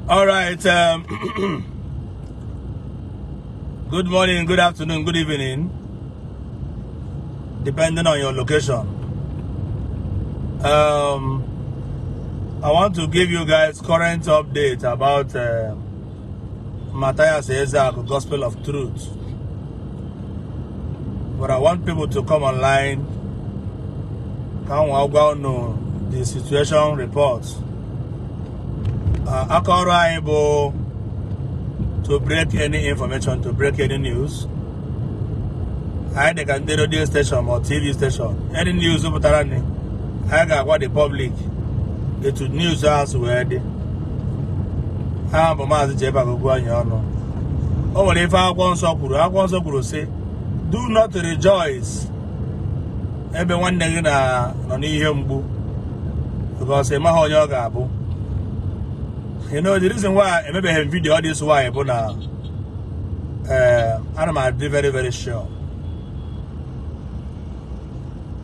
All right. Good morning, good afternoon, good evening, depending on your location. I want to give you guys current update about Matthias Ezeaku, Gospel of Truth. But I want people to come online. Can we know the situation report? Aka ọrụ anyị bụ to break any information, to break any news. Anyị dị ka ndị radio station or TV station. Any news pụtara ni, anyị ga-agwa the public etu news ahụ si wee dị. Ha bụ Maazị Jebak Ugwuanyi ọnụ. O nwere ife akwụkwọ nsọ kwuru. Akwụkwọ nsọ kwuru sị, do not rejoice ebe nwanne gị na nọ n'ihe mgbu, because ị maghị onye ọ ga-abụ. You know, the reason why emebeghị m video all this why bụ na ana m adị very very sure.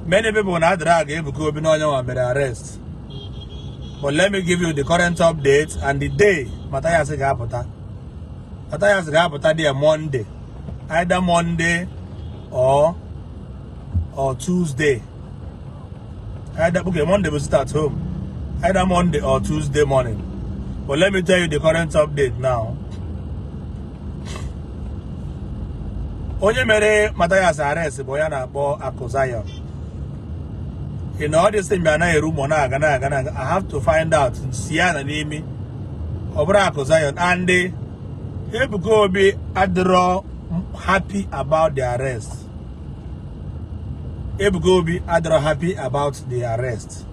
Many people na drag Ebuka Obi n'onye nwa mere arrest. But let me give you the current update and the day Matthias ga-apụta. Matthias ga-apụta there Monday. Either Monday or Tuesday. Either, okay, Monday will sit at home. Either Monday or Tuesday morning. But let me tell you the current update now. Onye mere Matthias arrest bụ onye na-akpọ Akụ Zion. You know, all this thing bịa na-eru mụ na-aga na-aga na-aga. I have to find out si ya na n'imi. Ọ bụrụ Akụ Zion and Ebuka Obi adịrọ happy about the arrest. Ebuka Obi adịrọ happy about the arrest.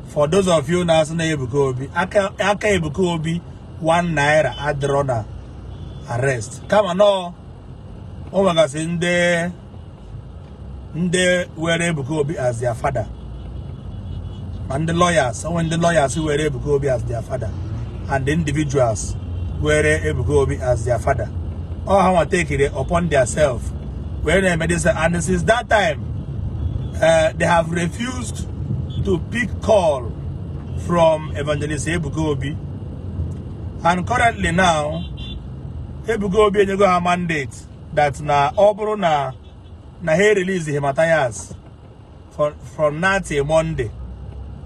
For those of you na-asị na Ebuka Obi, aka Ebuka Obi 1 naira adịrọ na arrest. Kama nọ o nwegasị ndị were Ebuka Obi as their father. Ma ndị lawyers, onwe ndị lawyers were Ebuka Obi as their father, and the individuals were Ebuka Obi as their father. All ha nwa take it upon themselves. Were na-eme this, and since that time, they have refused to pick call from Evangelist Ebuka Obi. And currently now, Ebuka Obi enyego ha mandate that na ọ bụrụ na ha release him Matthias from now till Monday,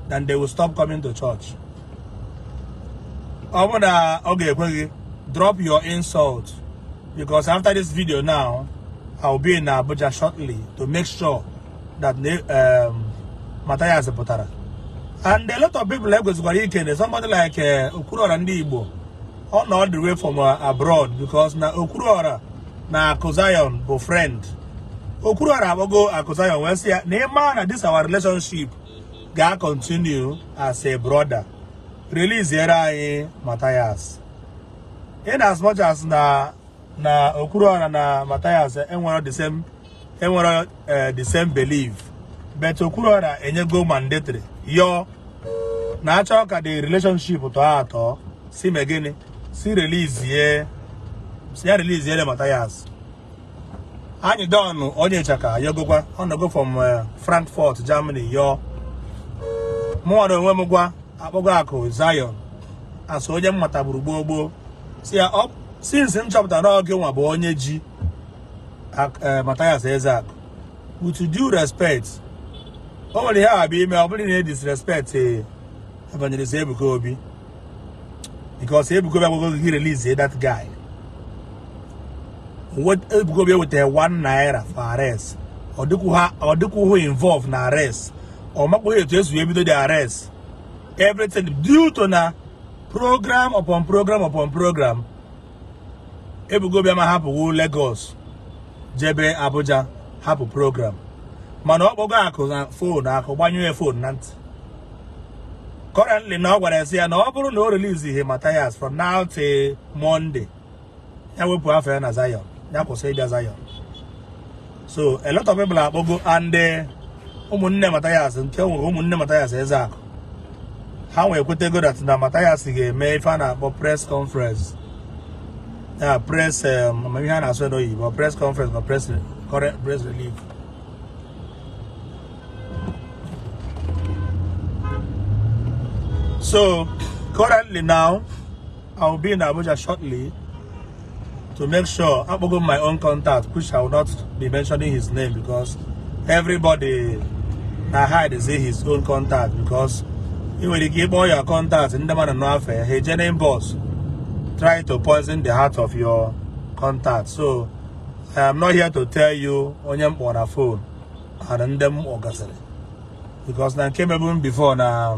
then they will stop coming to church. Ọ bụrụ na ọ ga-ekwe gị, drop your insult, because after this video now, I will be in Abuja shortly to make sure that Matthias pụtara. And a lot of people ekwesịkwara ikene somebody like Okwuluora ndị Igbo ọ nọ all the way from abroad, because na Okwuluora na Akụ Zion bụ friend. Okwuluora agbago Akụ Zion wee sị ya na ịma na this our relationship ga continue as a brother. Release anyị Matthias. In as much as na Okwuluora na Matthias enwere the same belief, but Okwuluora enyego mandatory yo na achọ ka the relationship tọọ atọ si megịnị si release ye si ya release ye Matthias. Anyị dọnụ onye chaka yogokwa ọ nọgo from Frankfurt, Germany yo. Mụnwa na onwe m gwa akpọgo Akụ Zion asụ onye m matagburu gboo gboo si ya ọ since m chọpụtara na oge nwa bụ onye ji Matthias Ezeaku, with due respect, o nwere ihe a bụ ime ọ bụrụ na disrespect Evangelist Ebuka Obi, because Ebuka Obi agwago gị release that guy. Ebuka Obi wetara 1 naira for arrest. Ọ dịkwughị involved na arrest. Ọ makwaghị etu esi ebido the arrest. Everything due to na program upon program upon program. Ebuka Obi ama hapụwo Lagos jebe Abuja hapụ program. Mana ọ kpọgo Akụ na phone, Akụ gbanyụọ phone na ntị. Currently na ọ gwara ya sị ya na ọ bụrụ na o release ihe Matthias from now till Monday, ya wepụ afọ ya na Zion, ya kwụsị ịbịa Zion. So a lot of people akpọgo and ụmụnne Matthias nke nwere ụmụnne Matthias Ezeaku ha nwee ekwetego that na Matthias ga-eme ife a na-akpọ press conference. Ya press ihe a na-asụ n'oyibo press conference ma press relief. So currently now, I will be in Abuja shortly to make sure akpọgo my own contact, which I will not be mentioning his name because everybody na hide say his own contact, because ị nwere ike ịkpọ your contact, ndị mmadụ nọ afọ ya, ha eje na inbox try to poison the heart of your contact. So I am not here to tell you onye m kpọrọ na phone and ndị m kpọgasịrị, because na nke mebu m before na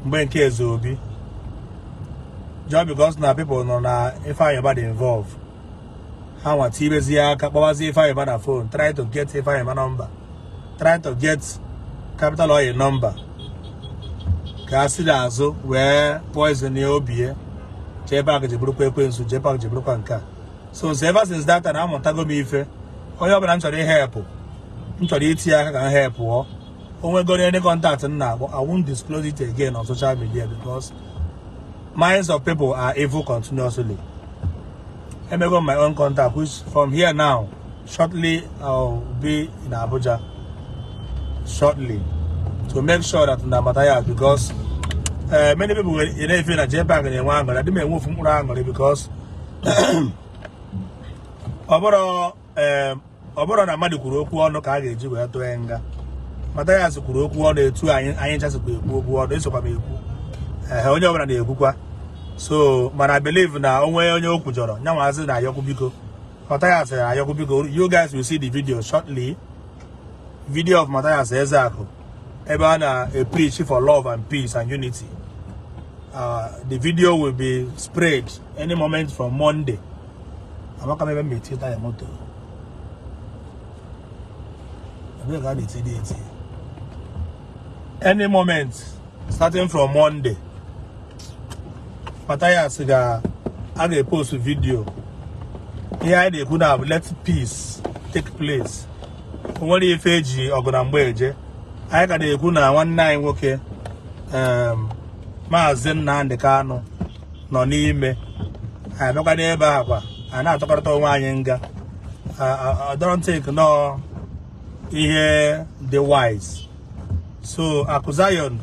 mgbe nke Eze Obi, just because na people nọ na Ifeanyi Uba dị involve, ha nwa tibezie aka kpọbazie Ifeanyi Uba na phone, try to get Ifeanyi Uba number, try to get Capital Oil number, ka a si n'azụ wee poison ya obi ya. JPAC ji bụrụkwa ekwensu, JPAC ji bụrụkwa nke a. So ever since that time, amụtago m ife. Onye ọbụla m chọrọ ihepụ, m chọrọ itinye aka ka m hepụọ, o nwegoro any contact m na-akpọ, I won't disclose it again on social media because minds of people are evil continuously. Emego my own contact, which from here now, shortly I'll be in Abuja shortly to make sure that na Matthias, because many people will na-efe na JPAC na-enwe aṅụrị. Adị m enwe ofu mkpụrụ aṅụrị because ọ bụrụ na mmadụ kwuru okwu ọnụ ka a ga-eji wee tụọ ya nga. Matthias kwuru okwu ọnụ etu anyị nchasikwa ekwu okwu ọnụ, esokwa m ekwu, ee, onye ọbụla na-ekwukwa. So mana I believe na onwe onye o kwujọrọ nyanwazi na ayọkwu biko. Matthias ayọkwu biko. You guys will see the video shortly, video of Matthias Ezeaku ebe a na-preach for love and peace and unity. The video will be spread any moment from Monday. Amaka m ebe m eti taya moto ebe ka a na-eti dị eti. Any moment starting from Monday, Matthias ga a ga-epost video. Ihe anyị na-ekwu na bụ let peace take place. O nwere ife eji ọgụ na mgbe eje. Anyị ka na-ekwu na nwanne anyị nwoke, Maazị Nnamdi Kanu, nọ n'ime. Anyị abịakwa n'ebe a kwa anyị na-atọkọrịta onwe anyị nga. I don't think no ihe dị wise. So Akụ Zion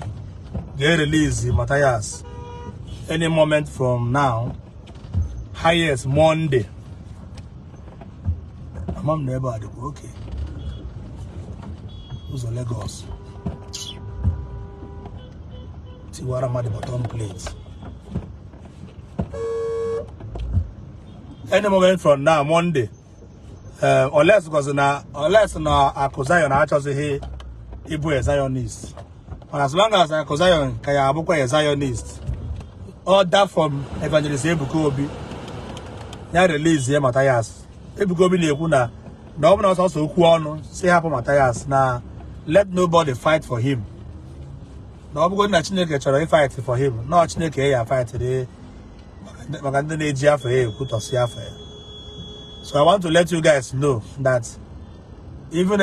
ga-erelease Matthias any moment from now, highest Monday. Ama m na ebe a dịkwa oke ụzọ Lagos tiwara mmadụ bottom plate. Any moment from now, Monday, unless because na unless na Akụ Zion achọzighị ịbụ a Zionist, but as long as Akụ Zion ka ya abụkwa a Zionist, order from Evangelist Ebuka Obi ya release ya Matthias. Ebuka Obi na-ekwu na ọ bụ na ọsọsọ okwu ọnụ si hapụ Matthias, na let nobody fight for him, na ọ bụgodị na Chineke chọrọ ịfight for him, na Chineke ya fight dị maka ndị na-eji afọ ya ekwutọsi afọ ya. So I want to let you guys know that even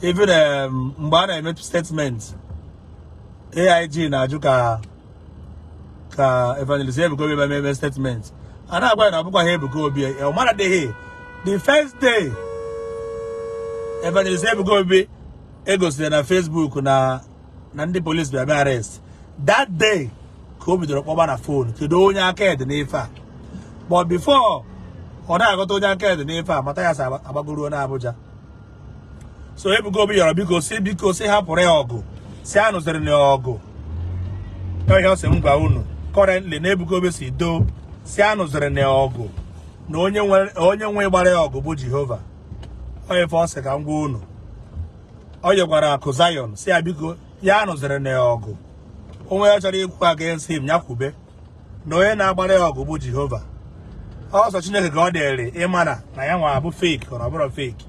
mgbe a na-eme statement, AIG na-ajụ ka Evangelist Ebuka Obi eme eme statement, a na-agwa ya na ọ bụkwa ha Ebuka Obi. Ọ mara dịghị the first day Evangelist Ebuka Obi egosiri na Facebook na ndị police bịa bịa arrest, that day ka o bidoro kpọba na phone, kedu onye aka ede n'ife a? But before ọ na-aghọta onye aka ede n'ife a, Matthias agbagoruo na Abuja. So Ebuka Obi yọrọ biko, si biko, si hapụrụ ya ọgụ, si anụziri na ọgụ. Ihe ọ sị m gwa unu currently na Ebuka Obi si doo, si anụziri na ọgụ, na onye nwe gbara ya ọgụ bụ Jehova. Onye ife ọ sị ka m gwa unu, ọ nyekwara Akụ Zion, si ya biko, ya anụziri na ọgụ. Onwe ya chọrọ ikwu against him, ya kwube, na onye na-agbara ya ọgụ bụ Jehova. Ọsọ Chineke ka ọ dịrị ịmara na ya nwa abụ fake ka ọ bụrụ fake.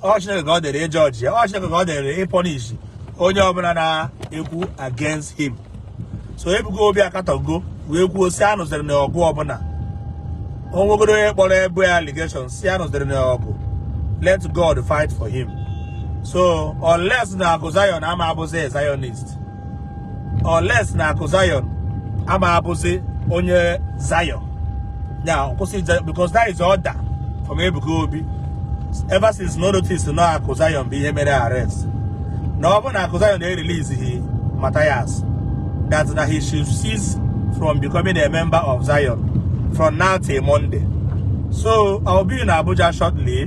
Ọ Chineke ka ọ dịrị ịjọji ya. Ọ Chineke ka ọ dịrị ịpunish onye ọbụla na-ekwu against him. So Ebuka Obi akatọgo wee kwuo si anụziri na ọgụ ọbụla o nwegoro onye kpọrọ ebe ya allegation, si anụziri na ọgụ, let God fight for him. So unless na Akụ Zion ama abụzi a Zionist, unless na Akụ Zion ama abụzi onye Zion ya kwụsị, because that is order from Ebuka Obi ever since no notice na Akụ Zion bụ ihe mere arrest, na ọ bụ na Akụ Zion na-erelease Matthias, that na he should cease. from becoming a member of Zion from now till Monday. So I'll be in Abuja shortly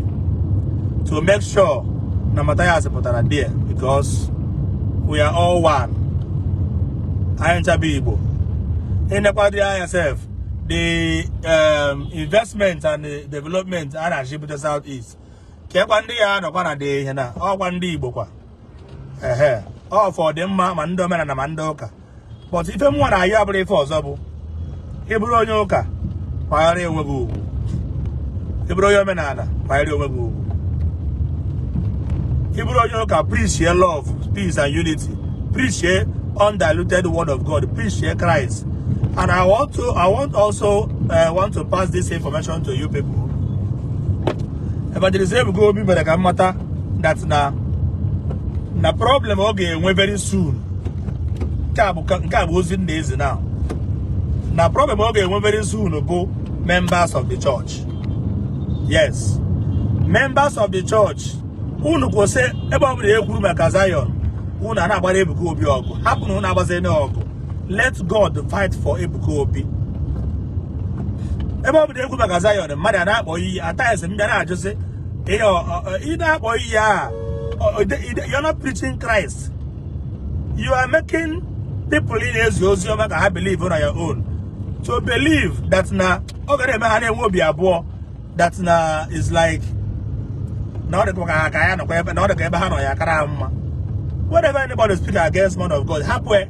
to make sure na Matthias pụtara there, because we are all one. Anyị ncha bụ Igbo. Ịnekwado anya sef, the investment and the development a na-achịbute South East, kekwa ndị ya nọkwa na dị ihe na ọkwa ndị Igbo kwa. Ehe, ọ fọ dị mma ma ndị omenala ma ndị ụka. But ife mụnwa na-ayọ abụrụ ife ọzọ bụ, ị bụrụ onye ụka, kwanyere onwe gị ugwu. Ị bụrụ onye omenala, kwanyere onwe gị ugwu. Ị bụrụ onye ụka, preach love, peace and unity. Preach undiluted word of God. Preach Christ. And I want also want to pass this information to you people. Evangelist Ebuka Obi mere ka m mata that na problem ọ ga-enwe very soon. Nke a bụ ozi m na-ezi now. Na problem ọ ga-enwe very soon bụ members of the church. Yes, members of the church. Unu kwụsị ebe ọ bụla e kwuru maka Zion, unu a na-agbara Ebuka Obi ọgụ. Hapụ na unu agbaziri ọgụ. Let God fight for Ebuka Obi. Ebe ọ bụla ekwu maka Zion, mmadụ a na-akpọ iyi ataghịsị m bịa na-ajụsị ihe ị na-akpọ iyi a. You're not preaching Christ. You are making people ị na-ezi ozi ọma ka ha believe on your own to believe that na ọ gara eme ha na-enwe obi abụọ that na is like na ọ dịkwa ka ha ka ya nọkwa ebe na ọ dịka ebe ha nọ ya akara ha mma. Whenever anybody speak against man of God, hapụ e.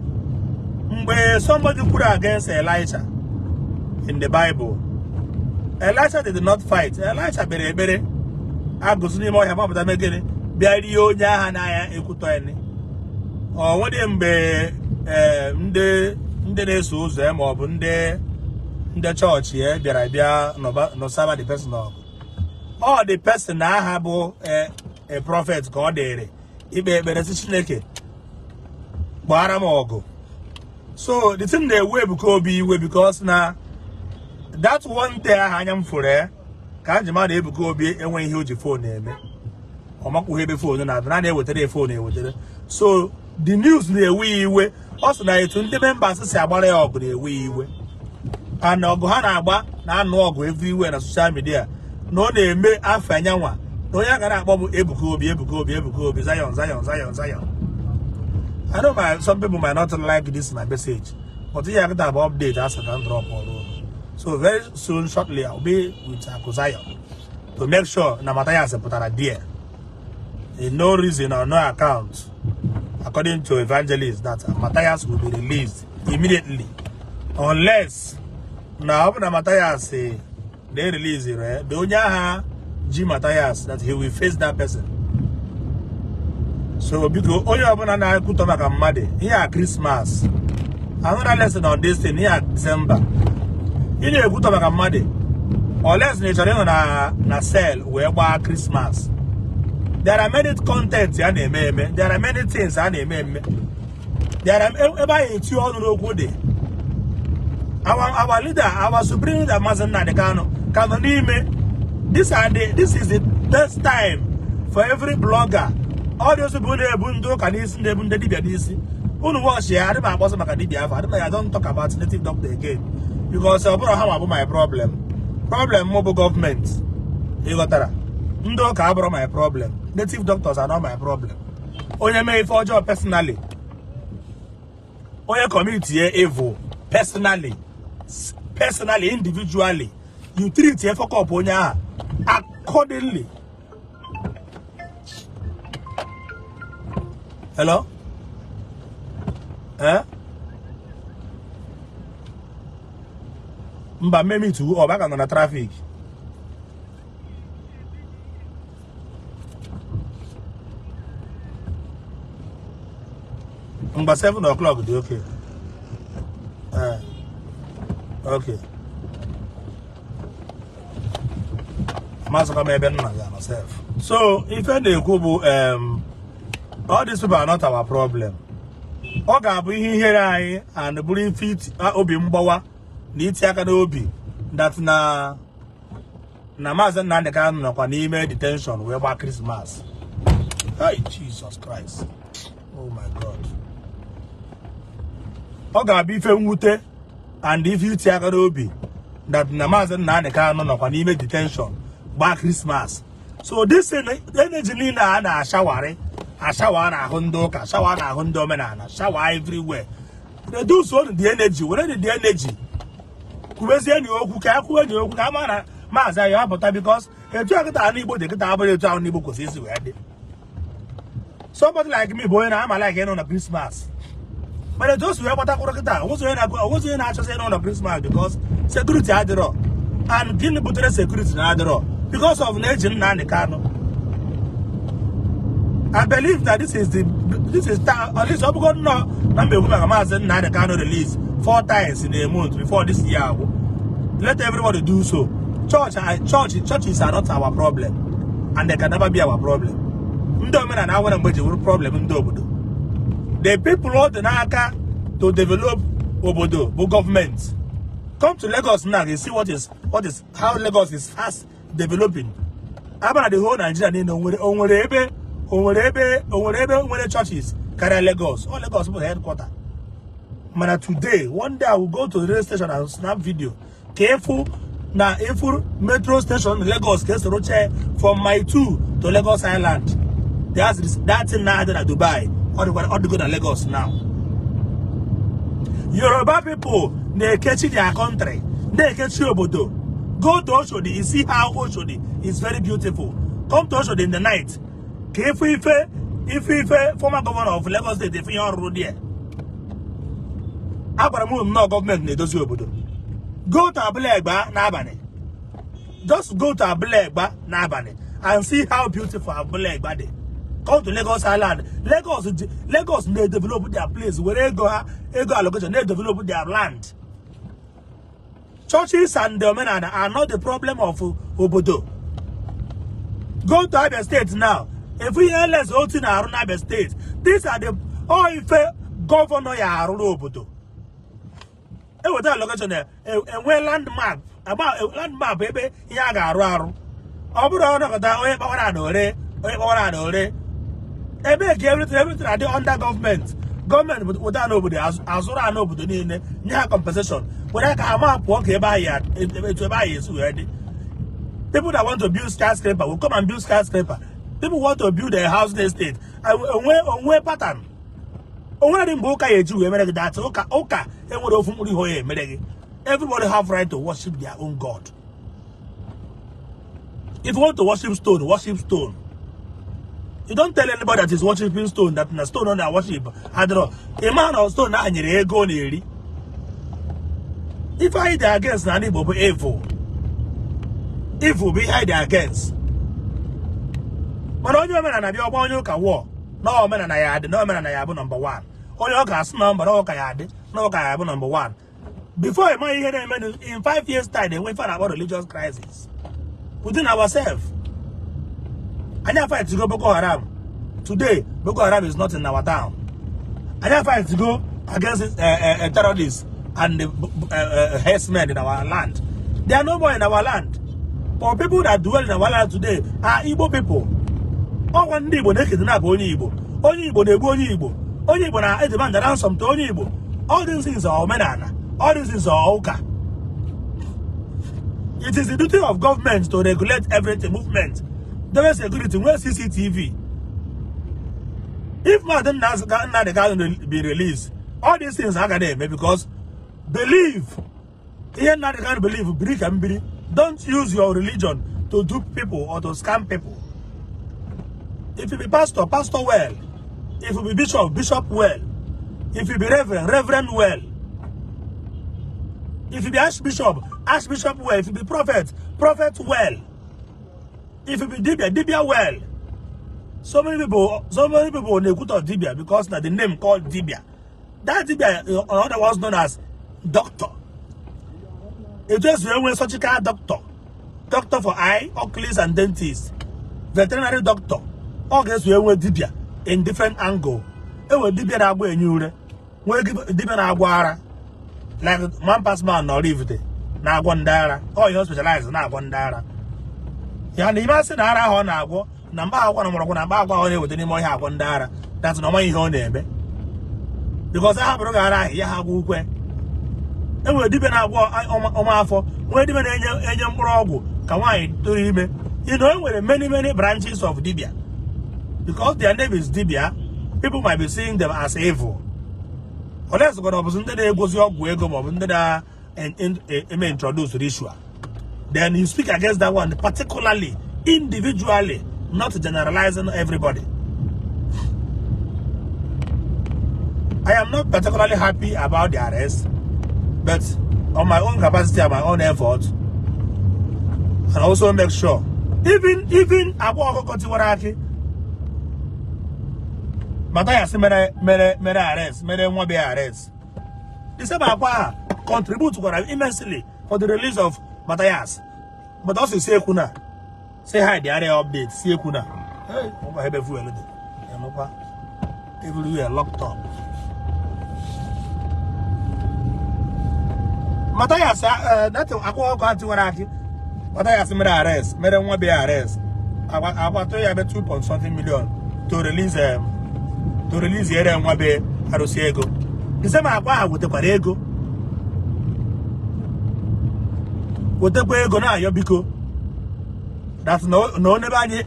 Mgbe somebody kwuru against Elisha in the Bible, Elisha did not fight. Elisha kpere ekpere, agụsị n'ime ọhịa mapụta mee gịnị? Bịa rie onye agha n'anya ekwutọ ya. Ọ nwedị mgbe ee ndị na-eso ụzọ ya ma ọ bụ ndị chọọchị ya bịara bịa nụsaba the person ọgụ. Ọ the person na aha bụ a prophet ka ọ dịrị ikpe ekpere sị, "Chineke, gbara m ọgụ." So the thing na-ewe Ebuka Obi iwe because na that one day ahụ anya m fụrụ ya ka njem a na Ebuka Obi enweghị ihe o ji phone eme. Ọ makwụghị ebe phone na-adị na na-ewetara ya phone ewetara. So the news na-ewe ya iwe. Ọ sị na etu ndị members si agbara ya ọgụ na-ewe ya iwe, and ọgụ ha na-agba na-anụ ọgụ everywhere na social media, na ọ na-eme afọ anyanwa na onye a ga na-akpọ bụ Ebuka Obi, Ebuka Obi, Ebuka Obi, Zion, Zion, Zion, Zion. I know some people might not like this my message, but here I got about update as I can drop all over. So very soon, shortly, I'll be with Aku Zion to make sure na Matthias pụtara there. In no reason or no account, according to evangelist, that Matthias will be released immediately, unless na ọ bụ na Matthias they release it, the onye agha ji Matthias, that he will face that person. So biko, onye ọbụla na-ekwutọ maka mmadụ, ihe a Christmas, another lesson on this thing, ihe a December, ị na-ekwutọ maka mmadụ, unless na ị chọrọ ịnọ na cell wee gbaa Christmas. There are many content a na-eme eme, there are many things a na-eme eme, there are ebe anyị eti ọnụ n'okwu dị. Our leader, our supreme leader, Mazi Nnamdi Kanu, ka nọ n'ime. This is the best time for every blogger, all those people na-ebu ndị ụka n'isi, na-ebu ndị dibịa n'isi. Unu watch ya, adị m akpọsọ maka dibịa afọ adị m. I don't talk about native doctor again because ọ bụrụ ha nwa bụ my problem. Problem mụ bụ gọọmenti. Ịghọtara? Ndị ụka abụrụ my problem. Native doctors are not my problem. Onye mee ife ọjọọ personally, onye commit ye evil personally, personally, individually, you treat ye fuck up onye ahụ accordingly. Hello? Eh, mba, mmemi tu ọ baka nọ na traffic. Mgba 7 o'clock dị okay. Eh, okay. Amasịkwa m ebe nna ya nọ sef. So ife na-ekwu bụ all these people are not our problem. Ọ ga-abụ ihe ihere anyị and bụrụ ife obi mgbawa na iti aka n'obi that na Maazị Nnamdi Kanu nọkwa n'ime detention wee gbaa Christmas. Hey, Jesus Christ, oh my God. Ọ ga-abụ ife mwute. And if you tie aka n'obi that na Maazị Nnamdi Kanu nọkwa n'ime detention gbaa Christmas, so this energy niile a na-ashawarị ashawa n'ahụ ndị ụka, shawa n'ahụ ndị omenala, shawa everywhere, reduce on the energy. Were the energy kwubezie na okwu ka a kwuwe na okwu ka ama na maazị anyị apụta, because etu a kịta anụ Igbo dị kịta abụghị etu ahụ Igbo kwesịrị isi wee dị. Somebody like me bụ onye na-ama like ịnọ na Christmas, mana etu o si wee gbatakwuru kịta, onwezi onye na-achọzi ịnọ na Christmas, because security adịrọ. And gịnị butere security na adịrọ? Because of na eji Nnamdi Kanu. I believe that this is at least ọ bụgo nnọọ na mba ekwu maka Maazị Nnamdi Kanu release four times in a month before this year agwụ. Let everybody do so. Churches are not our problem and they can never be our problem. Ndị omenala nwere mgbe ji wụrụ problem ndị obodo. The people ọ dị n'aka to develop obodo bụ gọọmenti. Come to Lagos now, you see what is how Lagos is fast developing. Abara the whole Nigeria niile, onwere ebe nwere churches karịa Lagos? All Lagos bụ headquarter. Mana today, one day I will go to the rail station and snap video ka ịfụ na ịfụ metro station Lagos ka esoro chee from Mile 2 to Lagos Island. That thing na-adị na Dubai, ọ dịgo na Lagos now. Yoruba people na-ekechi their country, na-ekechi obodo. Go to Oshodi, you see how Oshodi is very beautiful. Come to Oshodi in the night ka ife ife former governor of Lagos State, ife ihe ọrụrụ there. Agwara m unu nnọọ, gọọmenti na-edozi obodo. Go to Abule Egba n'abalị, just go to Abule Egba n'abalị and see how beautiful Abule Egba dị. Come to Lagos Island. Lagos na-develop their place, were ego ha, ego allocation, na-develop their land. Churches and the omenala are not the problem of obodo. Go to Abia State now, if we ls otu na-arụ n'Abia State, these are the all ife governor ya arụrụ obodo. Eweta allocation, enwe landmark, agba landmark ebe ihe a ga-arụ arụ. Ọ bụrụ ọnọkọta onye kpawara na ore, onye kpawara na ore ebe ka everything adị under gọọmenti. Gọọmenti weta n'obodo, azụrụ ana obodo niile, nye ha compensation, were ka ama pụọ ka ebe ahụ etu ebe ahụ esi wee dị. People that want to build skyscraper will come and build skyscraper. People want to build a housing estate, onwe pattern onwere dị mgbe ụka ya eji wee mere gị that. Ụka enwere ofu mkpụrụ ihe ya emere gị. Everybody have right to worship their own God. If you want to worship stone, worship stone. You don't tell anybody that is worshiping stone that na stone ọ na-worship adịrọ. Ịma na stone ahụ nyere ego ọ na-eri. Ife anyị dị against na Igbo bụ evil. Evil bụ ihe anyị dị against. Mana onye omenala bịa ọgba onye ụka wụọ na omenala ya adị, na omenala ya bụ number 1. Onye ụka asị na mba, na ụka ya adị, na ụka ya bụ number 1. Before ịma ihe na-eme, in 5 years time, enwe ife a na-akpọ religious crisis within ourselves. Anyị fight go Boko Haram. Today Boko Haram is not in our town. Anyị fight go against terrorists and the herdsmen in our land. They are no more in our land. But people that dwell in our land today are Igbo people. Ọkwa ndị Igbo na-ekidnap onye Igbo, onye Igbo na-egbu onye Igbo, onye Igbo na-edemand ransom to onye Igbo. All these things are omenala, all these things are ụka. It is the duty of government to regulate everything, movement, debe security, nwee CCTV. If Maazị Nnamdi Kanu be released, all these things agaghị eme, because believe ihe Nnamdi Kanu believe, biri ka mbiri. Don't use your religion to dupe people or to scam people. If you be pastor, pastor well. If you be bishop, bishop well. If you be reverend, reverend well. If you be archbishop, archbishop well. If you be prophet, prophet well. If you be dibia, dibia well. So many people na-ekwutọ dibia because na the name called dibia. That dibia, otherwise known as doctor. Etu esi enwe surgical doctor, doctor for eye, oculist and dentist, veterinary doctor, ọ ga-eso enwe dibia in different angle. Enwe dibia na-agba enye ure, nwee dibia na-agwọ ara, like man pass man na Oraifite na-agwọ ndị ara. Ọ ihe specialize na-agwọ ndị ara ya na ime asị na ara ahụ ọ na-agwọ na mkpa akwụkwọ na mgbọrọgwụ na mkpa akwụkwọ ahụ ọ na-eweta n'ime ọhịa agwọ ndị ara. That's na ọmaghị ihe ọ na-eme, because a hapụrụ gị ara ahụ ya ha agwọ ukwe. Enwere dibịa na-agwọ ọma afọ, nwee dibịa na-enye enye mkpụrụ ọgwụ ka nwaanyị tụrụ ime. Enwere many, many branches of dibịa. Because their name is dibịa, people might be seeing them as evil. Unless ọ bụzi ndị na-egozi ọgwụ ego maọbụ ndị na-eme introduce ritual. Then you speak against that one particularly, individually, not generalizing everybody. I am not particularly happy about the arrest, but on my own capacity and my own effort, and also make sure, even Akwa Ọkụkọ Tiwara Akị, Mathias mere mere mere arrest, mere nwa bịa arrest. The same Akwa contribute immensely for the release of Mathias. But also say kuna, say hi the area update, say kuna. Hey, ngwa ebe fuel dị. Enukwa. Everywhere locked up. Mathias, that Akwa Ọkụkọ Tiwara Akị, Mathias mere arrest, mere nwa bịa arrest. Akwa to ya be 2 point something million to release ere nwa be arụsị ego. The same Akwa ahụ wetekwara ego. Wetekwa ego na-ayọ biko. That na onebe anyị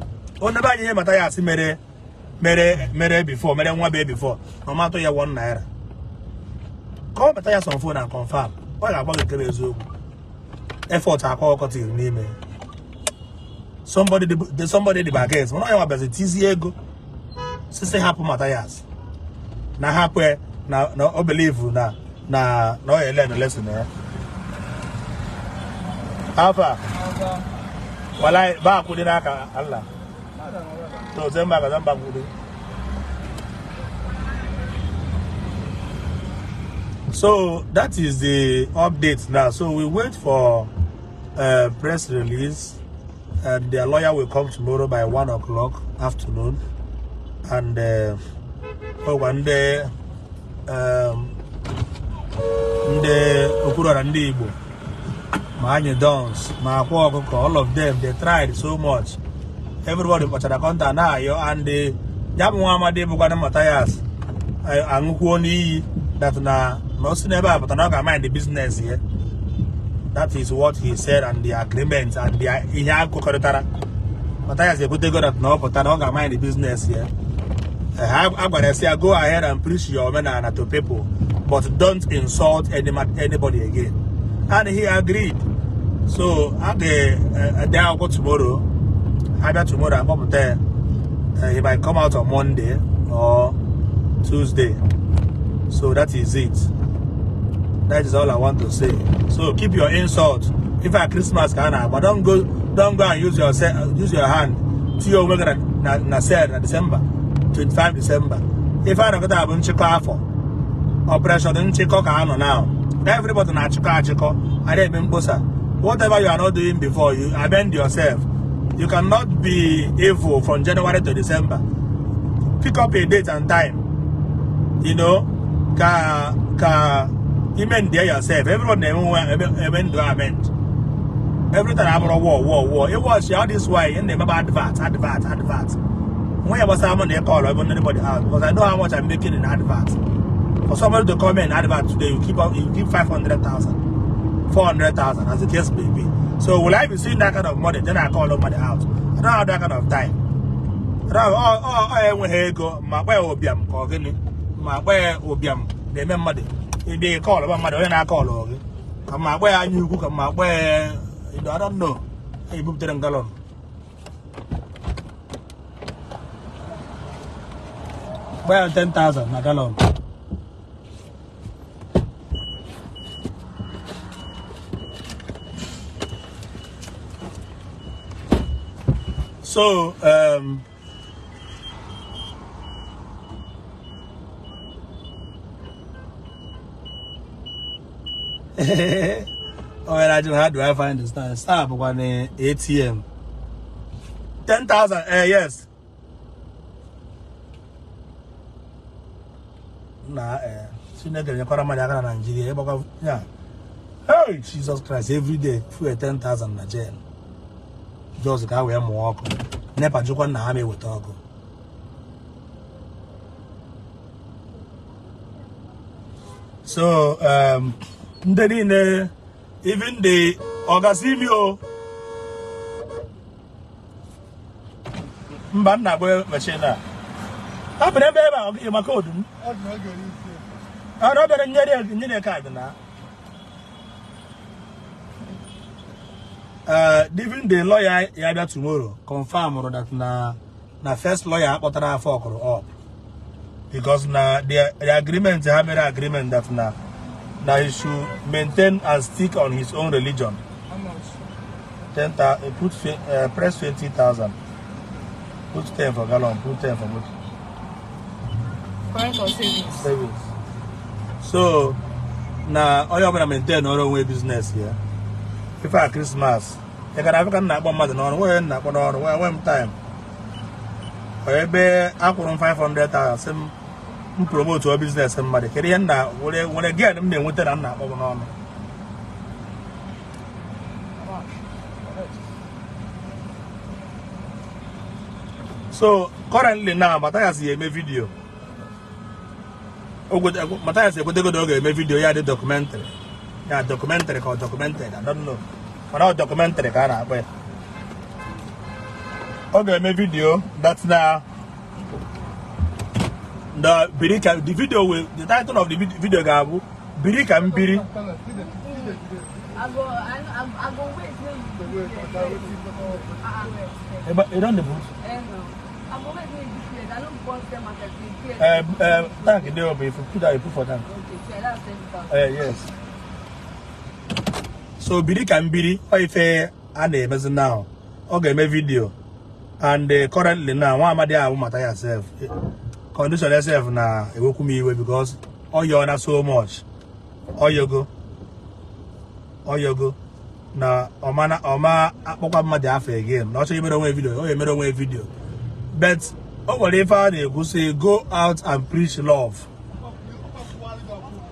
ihe Mathias mere mere mere before, mere nwa be before. Na ọmatụ ya ₦1. Call Mathias on phone and confirm. Ọ ga-agwa gị nke bụ eziokwu. Effort Akwa Ọkụkọ tiri n'ime. Somebody dị against. Mana ya nwabazi tizie ego. Sisi hapụ Mathias. Na hapụ ya na o believe na ọ learn lesson ya. Alpha. Wallahi ba kudi naka Allah. To zan ba ka, zan ba kudi. So that is the update now. So we wait for press release, and their lawyer will come tomorrow by 1 o'clock afternoon. And oh, one day, ndị Okwuluora ndị Igbo, ma anyị dons, ma Akwa Ọkụkọ, all of them, they tried so much. Everybody kpọchara kọnta na-ayọ, and ya bụ nwa amadi bụkwana Mathias aṅụkwuo n'iyi that na o si n'ebe a pụta na ọ ga-mind the business ya. That is what he said, and the agreement and the ihe akụkọrịtara. Mathias ekwutego that na ọ pụta na ọ ga-mind the business ya. A gwara ya sị ya, "Go ahead and preach your omenala to people, but don't insult anybody again," and he agreed. So a ga-ede akwụkwọ tomorrow. Abịa tomorrow, akpọpụta ya. He might come out on Monday or Tuesday. So that is it. That is all I want to say. So keep your insult. If at Christmas ka a na-agba, don't go and use your hand tinye onwe gị na cell na December 25 December. Ife a nọkọta bụ nchịkọ afọ, operation nchịkọ ka a nọ now. Everybody na-achịkọ achịkọ, a na-eme mkposa. Whatever you are not doing before, you amend yourself. You cannot be evil from January to December. Pick up a date and time ka amend yourself. Everybody na-eme eme ndụ amend. Every time abụrụ war, war, war. You watch all this why ị na-emebe advert, advert, advert. Nwe ya gbasara mụ na ịkọlụ ebe anybody out, because I know how much I'm making in advert. For somebody to come in advert today, you give 500,000, 400,000, as the case may be. So will I be seeing that kind of money? Then I call somebody out. I don't have that kind of time. I don't have, oh, enweghị ego ma kpaa ya ụbịam ka ọ gịnị ma kpaa ya ụbịam na-eme mmadụ ebe kọlụ ba mmadụ onye na-akọlụ gị ka ma kpaa ya anya ukwu ka ma kpaa ya. I don't know. Ebupụtere m gallon, kpaa ya 10,000 na gallon. So, oh, how do I find the star? Star bụkwa na ATM. 10,000, yes. Na, Chineke nyekwara mmadụ aka na Nigeria, ịgbakwa, ya. Hey, Jesus Christ, every day, fuel 10,000 na gen. Just ka wee mụọ ọkụ. NEPA jụkwa na ha ma eweta ọkụ. So, Ndị niile, even the ọgasị o mba nna agba machine a hapụrụ ebe ebe a maka odum ọ bịara nyere kaadị na even the lawyer ya bịa tomorrow confirm that na first lawyer akpọtara afọ ọkụrụ up because na the agreement ha mere agreement that na he should maintain and stick on his own religion. How much? 10,000. Put press 20,000. Put 10 for gallon. Put 10 for motor. Current or savings? Savings. So na onye ọbụla maintain ọrụ onwe business ya. Ife a Christmas, ị gara Africa na-akpọ mmadụ n'ọrụ, nwee na-akpọ n'ọrụ, nwee m time. Ebe akwụrụ m 500,000 sị m promote ọ business mmadụ. Kedu ihe nna nwere gain m na-enweta na m na-akpọ m n'ọnụ? So currently now, Mathias ga-eme video. Mathias ekwetego na ọ ga-eme video ya dị documentary. Ya documentary ka ọ documented, I don't know. Mana ọ documentary ka a na-akpọ ya. Ọ ga-eme video that na the birika, the video will, the title of the video ga-abụ Birika Mbiri. I go wait. You don't the boot. I go wait till I don't bust them at the Tank there, but if you put that, you put for tank. Okay, so that's 10,000. Yes. So Birika Mbiri, if I na-emezi now, ọ ga-eme video, and currently now, nwa amadi ahụ Mathias self condition self na ewekwu m iwe because ọ yọọ so much, ọ yogo na ọma akpọkwa mmadụ afọ again na ọ chọrọ imere onwe video, ọ ga-emere onwe video, but o nwere ife a na-ekwu sị go out and preach love.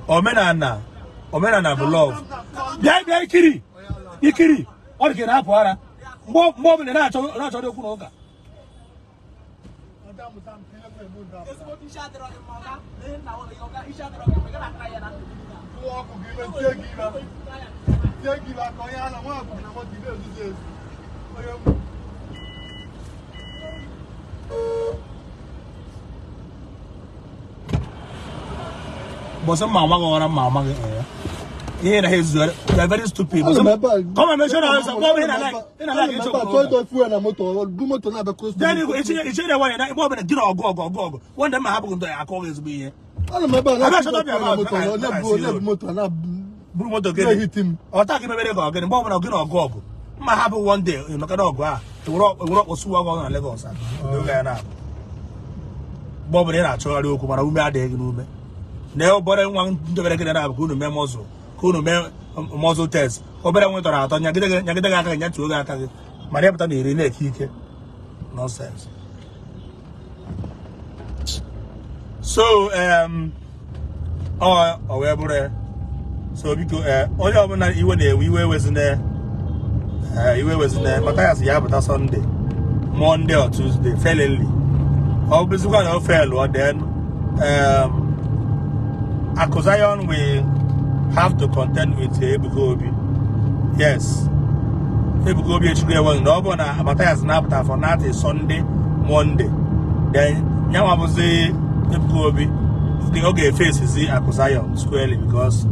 Omenala bụ love. Bịa ikiri ikiri ọ dị ka na-apụ ara mgbe ọbụla na-achọ okwu na ụka. But some mama go on mama here is you are very stupid. Come and measure us. Come here like then you it's one na igbo be gina ogo ogo ogo. One dem happen to akọ ezigbo ihe. Buru moto gịnị? Ọta ka mebere ka ogene mgbe ọbụla gị na ọgụ ọgụ. Mma hapụ one day maka na ọgụ a ewere ọkpọsụ ọgụ na Lagos a. Oge ya na. Mgbe ọbụla ị na-achọgharị okwu mana ume adịghị gị n'ume. Na obere nwa ndobere gị na abụ ka unu mee mọzụ ka unu mee mọzụ test. Obere nwa tọrọ atọ nyagide gị aka gị nyatuo gị aka gị mana ịpụta na iri na-eke ike. Nonsense. So ọ wee bụrụ ya. So biko onye ọbụla iwe na-ewe iwe wezine iwe wezine Mathias ya pụta Sunday, Monday or Tuesday fairly. Ọ bụzikwa na o fail or then Aku Zion will have to contend with Ebuka Obi. Yes. Ebuka Obi echukwu ewe na ọ bụ na Mathias na-apụta for not a Sunday, Monday. Then nyanwa bụzi Ebuka Obi ọ ga-efesizi Aku Zion squarely because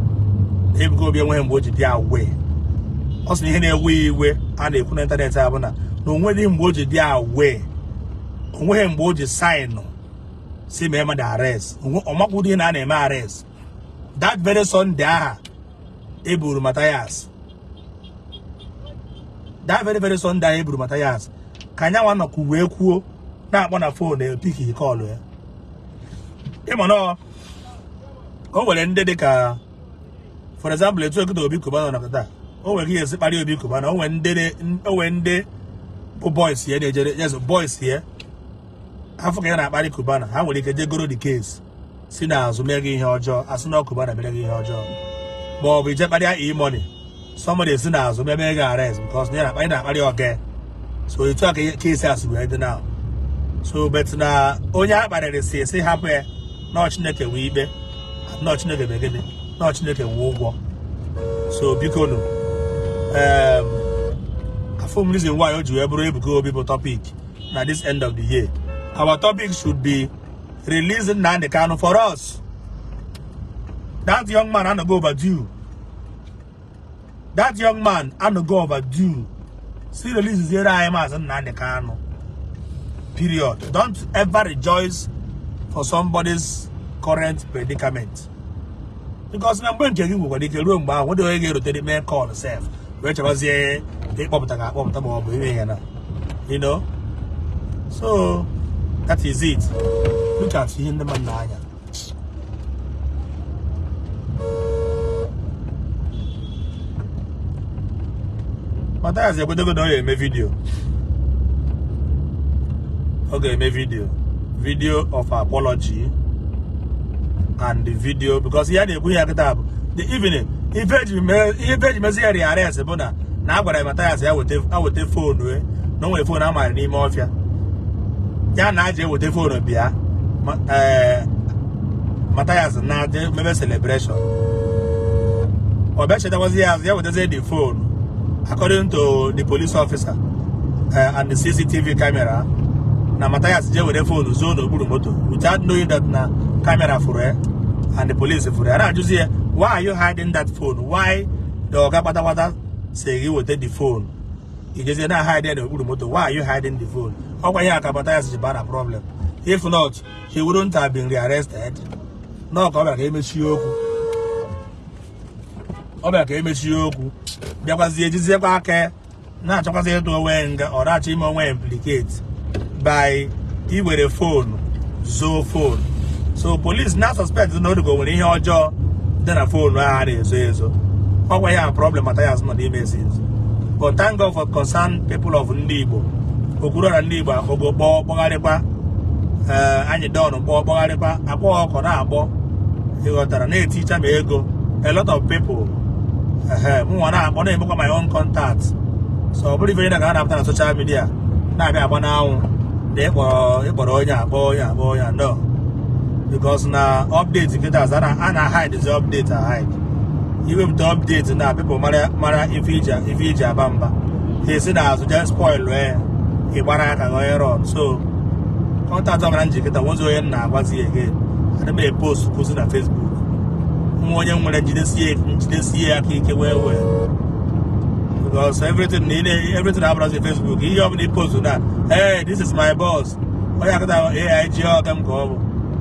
Ebuka Obi enweghị mgbe o ji dị awe. Ọ sị na ihe na-ewe iwe a na-ekwu na ịntanetị abụ na onweghị mgbe o ji dị awe, onweghị mgbe o ji saịnụ si mee mmadụ arrest, ọmakwụdo ihe na a na-eme arrest. That very Sunday aha eburu Mathias, that very Sunday aha eburu Mathias ka anyanwa nọkwu wee kwuo na-akpọ na fon epiki kọlụ ya. Ịma na o nwere ndị dị ka for example etu ekute Obi Cubana nọ kịta, o nwere ihe esi kparịa Obi Cubana, o nwere ndị bụ boys ya na-ejere, yes boys ya afọ ka ya na-akparị Cubana, ha nwere ike jegoro the case si n'azụ mee gị ihe ọjọọ, asị na Cubana mere gị ihe ọjọọ, ma ọ bụ ije kparịa E-Money, somebody si n'azụ mee gị arrest because na ya na-akparị oge. So etu a ka case a si wee dị now. So but na onye a kparịrị si esi hapụ ya na Chineke wee ikpe, na Chineke mee gịnị, na Chineke wee ụgwọ. So biko nụ, afọ m reason why o ji wee bụrụ Ebuka Obi bụ topic na this end of the year. Our topic should be releasing Nnamdi Kanu for us. That young man anago overdue. That young man anago overdue. Si release ziere anyị Maazị Nnamdi Kanu. Period. Don't ever rejoice for somebody's current predicament. Because na mgbe nke gị nwekwara ike ruo mgbe ahụ, nwede onye ga-erotere mee call sef wee chebazie ịkpọpụta ga akpọpụta ma ọ bụ ime ya na you know. So that is it. Look at ihe ndị mmadụ na-anya. Mathias ekwetego na ọ ga-eme video. Ọ ga-eme video. Video of apology and the video because ihe a na-ekwu ihe kịta bụ the evening ife eji mezi ya rearrest bụ na a gwara Mathias ya weta phone na o nwere phone a maara n'ime ọfịa ya na aja eweta phone bịa Mathias na-adị mebe celebration. Ọ bịa chetakwazi ya azụ ya wetazie the phone according to the police officer and the CCTV camera na Mathias je were phone zoo n'okpuru moto without knowing that na camera fụrụ ya and the police fụrụ ya. Na-ajụzi ya, why are you hiding that phone? Why the oga kpatakpata si gị weta the phone? Ijezie na hide ya n'okpuru moto. Why are you hiding the phone? Ọkwa ihe aka Mathias ji baa na problem. If not, he wouldn't have been rearrested. Nọ ka ọ bịara ka emechie okwu. Ọ bịara ka emechie okwu. Bịakwazie ejiziekwa aka na-achọkwazi ịtụ onwe nga ọ na-achọ ime onwe implicate by iwere phone zoo phone. So police na suspect na odugo nwere ihe ọjọọ dị na phone ahụ a na-ezo ezo. Ọkwa ya problem Mathias nọ n'ime since. But thank God for concerned people of ndị Igbo. Okwuruọra ndị Igbo akpọgo kpọọ kpọgharịkwa anyị dọn kpọọ kpọgharịkwa akpọ ọkọ na-akpọ ịghọtara na-eticha ma ego a lot of people mụnwa na-akpọ na-emekwa my own contact. So ọ bụrụ ife na ga na-apụta na social media na-abịa agba n'anwụ na ịkpọrọ onye akpọ onye akpọ onye no. Because na update nkịta a na hide the update a hide. Iwepụta update na people mara ife iji aba mba ha esi na azụ jee spoil ya ịgbara aka gị onye rọn. So contact ọbụla m ji kịta nwozi onye m na-agwazi again. Ana m epost kwụsị na Facebook. Nwa onye nwere njidesie aka ike wee wee. Because everything abụrụzi Facebook. Ihe ọbụla i post na hey, this is my boss. Onye akụta AIG ọka m ka ọ bụ.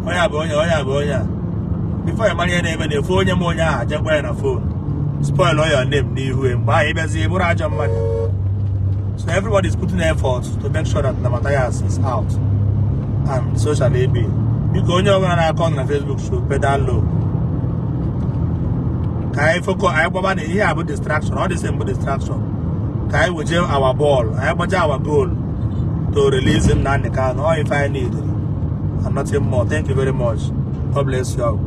Onye a bụ onye, onye a bụ onye a. Before you mara ihe na-eme na-efu onye m onye ahụ jekwa ya na phone. Spoil all your name n'ihu ya mgbe ahụ ịbịazie bụrụ ajọ mmadụ. So everybody is putting effort to make sure that Mathias is out and so shall it be. Biko onye ọbụla na-akọ na Facebook should pedal low. Ka anyị focus anyị gbaba na ihe a bụ distraction, ọ dị same bụ distraction. Ka anyị weje our ball, anyị gbaje our goal to release Nnamdi Kanu. All if I need and nothing more. Thank you very much. God bless you all.